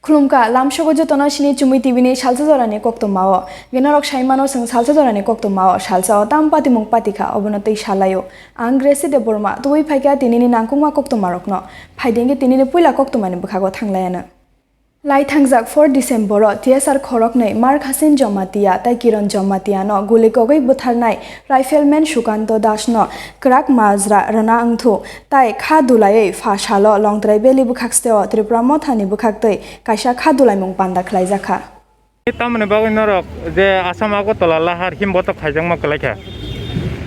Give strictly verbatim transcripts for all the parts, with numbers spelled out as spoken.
Khulumkha, lamsogo jotono sini Chumui T V ni salsa jorani koktwmao. Genorok saimano chwng salsa jorani koktwmao, salsa o tam patimung patikha, obono twi salaio. Ang Gracie Debbarma, tubui phaikha tinini nangkukma koktwmarokno. Phaidi hwnkhe tinini puila koktwmani bwkhago thanglaiano. Lai thangjak four December o T S R khoroknwi Mark Hasin Jamatia tei Kiron Jamatia no guli kogwi bwtharnai rifleman Sukanto Das no kwrak majra rwna wngthu tai kha dulaiwi pha salo Longtrai Valley bwkhakseo Tripura Mothani bwkhaktwi kaisa kha dulaimung panda khlaijakha. Tamoni bagwi norok je Assam Agartala lahar himbotok khaijakma kwlaikha.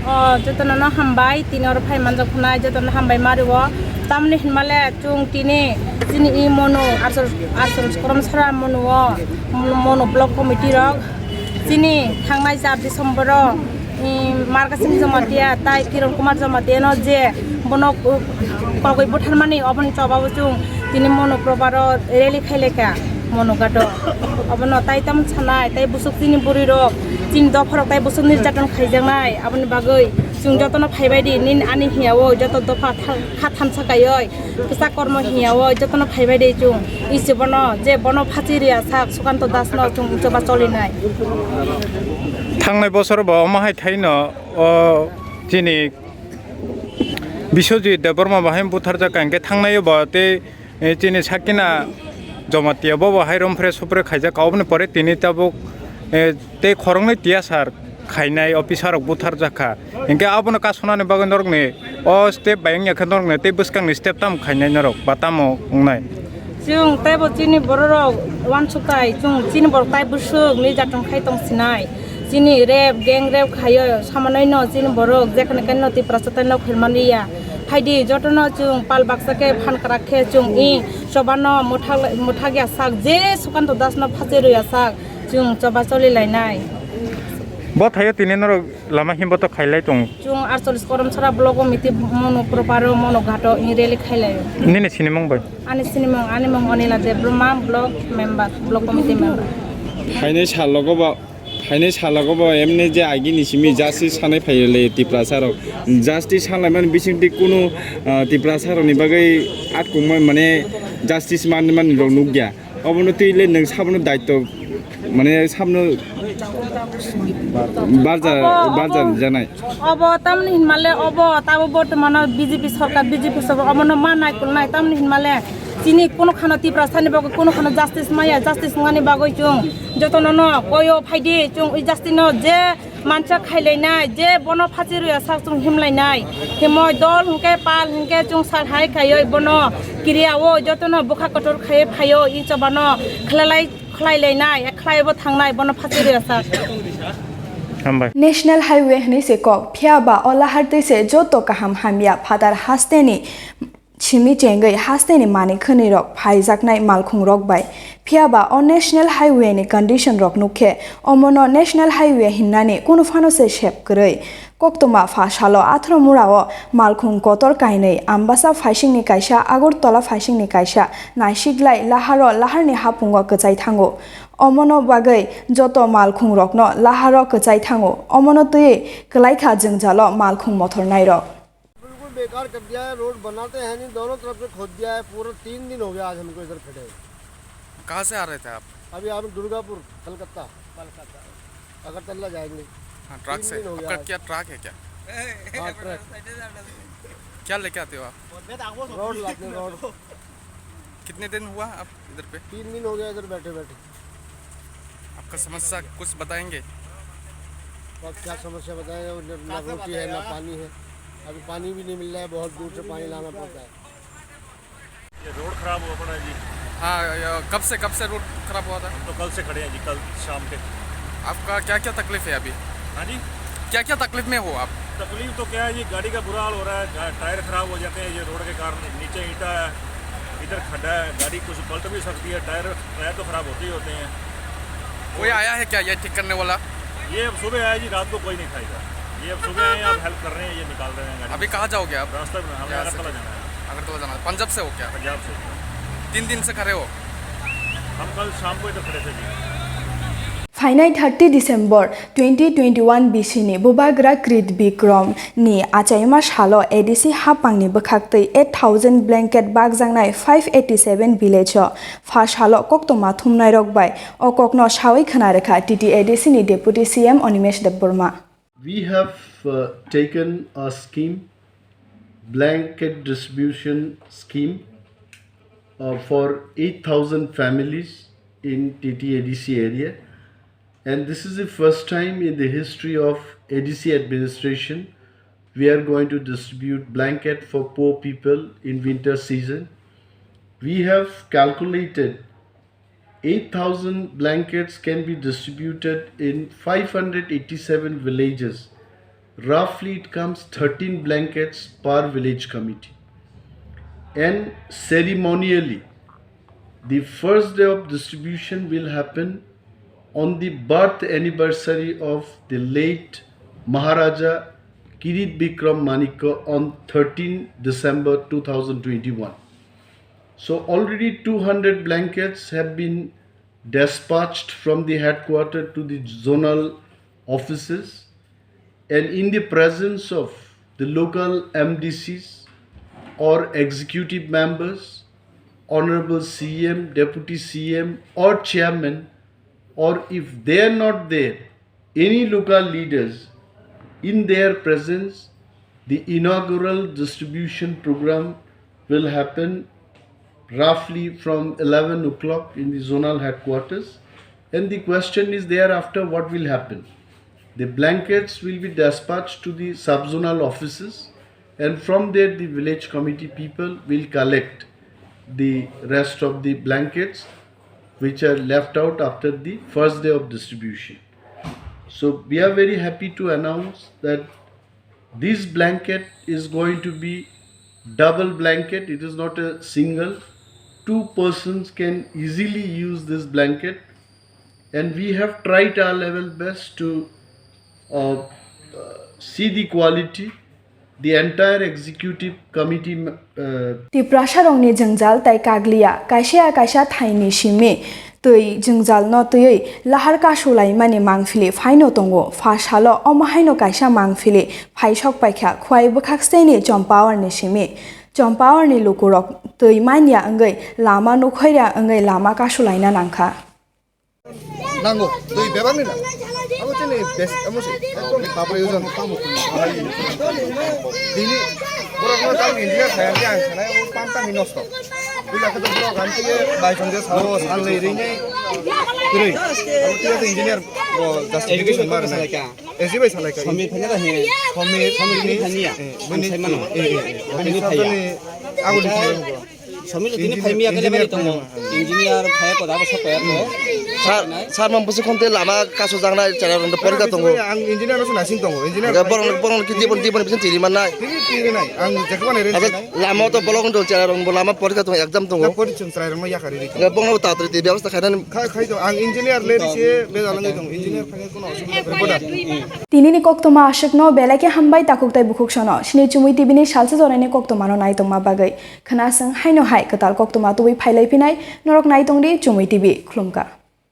O, jotono no hambai, tini oro phai manjak phunai, jotono hambai mario. Tamni hinmale chwng tini chini i mono Archal, Archal Koromsara mono o, mono block committee rok chini thangnai char December o, i, Markasim Jamatia tai Kiron Kumar Jamatia no je bono, uh, kogwi butharmani oboni chobao chwng tini mono probaro rally khailaikha mono gato. Obono tai tam sanai, tai busuk chini bwrwi rok, chini dopha rok tai busuk nirjaton khaijaknai, aboni bagwi chwng jotono phaibai di, nini ani hiya o joto dopha tha-, kha thansa kaioi, kwchak kormo hiya o jotono phaibai di chwng. Isi bono je bono phachi riya sak Sukanto Das no chwng choba cholinai. Thangnai bosor bo omo hai khaino o chini Biswajit Debbarma bahai butharjak kha, hingke thangnai bo tei, eh, chini sakina Jamatia bo bo hai romphre supre khaijak kha, oboni pore tini tabuk, eh, tei khoroknwi T S R khainai officer rok butharjak kha. Hingke abono kasonani bagwi norokni o step bai wngya khe norokni tei bwskangni step tamo khainai norok ba tamo wngnai? Chwng teibo chini bororok uansukthai, chwng chini borok tai bwswk nirjaton khai tong sinai. Chini rep, gang rep khaio, samanai no chini borok jekhane khe no Tiprasa tai no khaimani ya. Phaidi jotono chwng pal baksa khe phan kwrak khe chwng i chobano mwthak, mwthak ya sak je Sukanto Das no phachi rw ya sak chwng choba choli lainai. Bo thaio tini norok lama himbotok khailai tong. Chwng Archal Koromsara block committee mono proparo mono ghato i rally khailaio. Nini sinimung bai? Ani sinimung, ani mung Onila Debbarma, block member, block committee member. Phainai salogo ba Phainai salogo bo emni je agini simi justice sanai phaile Tiprasa rok. Justice sanai mani bisingtwi kunu, ah, Tiprasa rokni bagwi atkungma mane justice man, man rok nukya. Obono twi le nwng sabono daityo mane sabono barja, obo, barja obo, janai. Obo tamni hinmale obo tabo bortomano B J P sorkar, B J P sorkar obono ma naikolnai tamni hinmale. Chini kono khano Tiprasani bagwi kono khano justice maya, justice wngmani bagwi chwng jotono no koyo phaidi chwng ui justice no je mancha khailainai, je bono phachi rwya sak chwng himlainai. Himoi dol hwnkhe pal hwnkhe chwng sal hai khaioi bono kiriya o jotono bwkha kotor khaioi phaio i chobano khwlalai, khwlailainai, khwlaibo thangnai bono phachi rwya sak. Hambai. National Highway hwnwi se kok, phiya ba o lahar twi se joto kaham hamya phatar hasteni simi chengwi hasteni manwi khwnwi rok phaijaknai malkhung rok bai. Phiya ba o National Highway ni condition rok nuk khe, omono National Highway hinnani kunu phano se sep kwrwi. Koktwma pha salo atharo mura o malkhung kotor kainwi Ambasa phaising ni kaisa, Agartala phaising ni kaisa, naisiklai laharo laharni hapungo kwchai thango. Omono bagwi joto malkhung rokno laharo kwchai thango. Omono twiwi kwlaikha jwngjalo malkhung mothornai rok. बिल्कुल बेकार कर दिया है, रोड बनाते हैं नहीं, दोनों तरफ से खोद दिया है। पूरा तीन दिन हो गया आज हमको इधर खड़े हुए। कहाँ से आ रहे थे आप? अभी हम दुर्गापुर, कलकत्ता। कलकत्ता। अगरतला जाएंगे। हाँ, ट्रक तीन से। दिन हो गया आपका आज। क्या ट्रक है क्या? हाँ, ट्रक। क्या लेके आते हो आप? रोड लाते हैं, रोड। कितने दिन हुआ आप इधर पे? तीन दिन हो गया इधर बैठे बैठे। आपका समस्या कुछ बताएंगे? तो अब क्या समस्या बताएं, ना रोटी है, ना पानी है। अभी पानी भी नहीं मिल रहा है, बहुत दूर से पानी लाना पड़ता है। ये रोड खराब हुआ पड़ा है जी। हाँ, ये कब से, कब से रोड खराब हुआ था? हम तो कल से खड़े हैं जी, कल शाम के। आपका क्या क्या तकलीफ है अभी? हाँ जी? क्या क्या तकलीफ में हो आप? तकलीफ तो क्या है जी, गाड़ी का बुरा हाल हो रहा है, गा-, टायर खराब हो जाते हैं ये रोड के कारण। नीचे ईंटा है, इधर खड्डा है, गाड़ी कुछ पलट भी सकती है, टायर, टायर तो खराब होते ही होते हैं। कोई आया है क्या ये ठीक करने वाला? ये अब सुबह आया जी, रात को कोई नहीं खाएगा। ये अब सुबह आए हैं, आप हेल्प कर रहे हैं, ये निकाल रहे हैं गाड़ी। अभी कहाँ जाओगे आप? रास्ते में, हमें यहाँ से अगरतला जाना है। अगरतला जाना है। पंजाब से हो क्या? पंजाब से। तीन दिन से खड़े हो? हम कल शाम को इधर खड़े थे जी। Phainai thirty December twenty twenty-one bisini bubagra Krit Bikrom ni achaima salo A D C hapangni bwkhaktwi eight thousand blanket bakjaknai five eighty-seven village o pha salo koktwma thumnairok bai o kokno sawi khwna rwkha T T A D C ni Deputy C M Animesh Debbarma. We have uh, taken a scheme, blanket distribution scheme uh, for eight thousand families in T T A D C area. And this is the first time in the history of A D C administration we are going to distribute blanket for poor people in winter season. We have calculated eight thousand blankets can be distributed in five hundred eighty-seven villages. Roughly, it comes thirteen blankets per village committee. And ceremonially, the first day of distribution will happen on the birth anniversary of the late Maharaja Kirit Bikram Manikya on thirteen December two thousand twenty-one. So already two hundred blankets have been dispatched from the headquarter to the zonal offices, and in the presence of the local M D Cs or executive members, honorable C M, deputy C M or chairman, or if they are not there, any local leaders, in their presence, the inaugural distribution program will happen roughly from eleven o'clock in the zonal headquarters. And the question is thereafter what will happen? The blankets will be dispatched to the sub-zonal offices, and from there the village committee people will collect the rest of the blankets which are left out after the first day of distribution. So we are very happy to announce that this blanket is going to be double blanket. It is not a single. Two persons can easily use this blanket, and we have tried our level best to uh, uh, see the quality. The entire executive committee uh, Tiprasarokni jwngjal tai kagliya, kaisa ya kaisa thaini simi twi jwngjalno twiwi lahar kasulaimani mangphili phaino tongo. Pha salo omo haino kaisa mangphili phaisok paikha Khwai bwkhaksteni Chompawarni simi. Chompawarni lukurok twi manya wngwi lama nukhoira wngwi lama kasulaina nangkha. Nango, twi bebak ni na. Abo chini bes, amo si, ekdom bapre ujon. Bini, borok no tamo engineer khayan khe ang sanai, abo pam tang ni nosto. Bini akhe to borok ang khe bai song je sao, san lei ri ni. Kwrwi. Abo twi engineer bo justification mar na. Esi bai salai ka. Samir phanya da he. Samir, Samir ni phanya. Eh, bini, eh, eh, eh. Bini phanya. Abo ni phanya. Samir tini phai miya kele bari tongo. Engineer phai ko da ko sokya ko. Sir, sir, mang busi khonte lama kasu jangnai chara rong porikha tongo. Ang engineer no nasing tongo. Engineer. Borong, borong ki dibon, dibon bisin tiri mannai. Tiri, tiri nai. Ang jekma nai. Lama to bolong do chara rong lama porikha tongo, exam tongo. Pori chung chara rong yakari. Borong ta tiri bebasta khainani. Khai, khai to. Ang engineer le se be jalang tongo. Engineer phai kono osubidha. Tinini koktwma aswkno belai khe hambai takhuk tai bukhuk sono. Sini Chumui T V ni salsa jorani koktwmano naitongma bagwi. Khwnaswng haino hai kwtal koktwma tubui phailai phinai, norok naitongdi Chumui T V, khulumkha.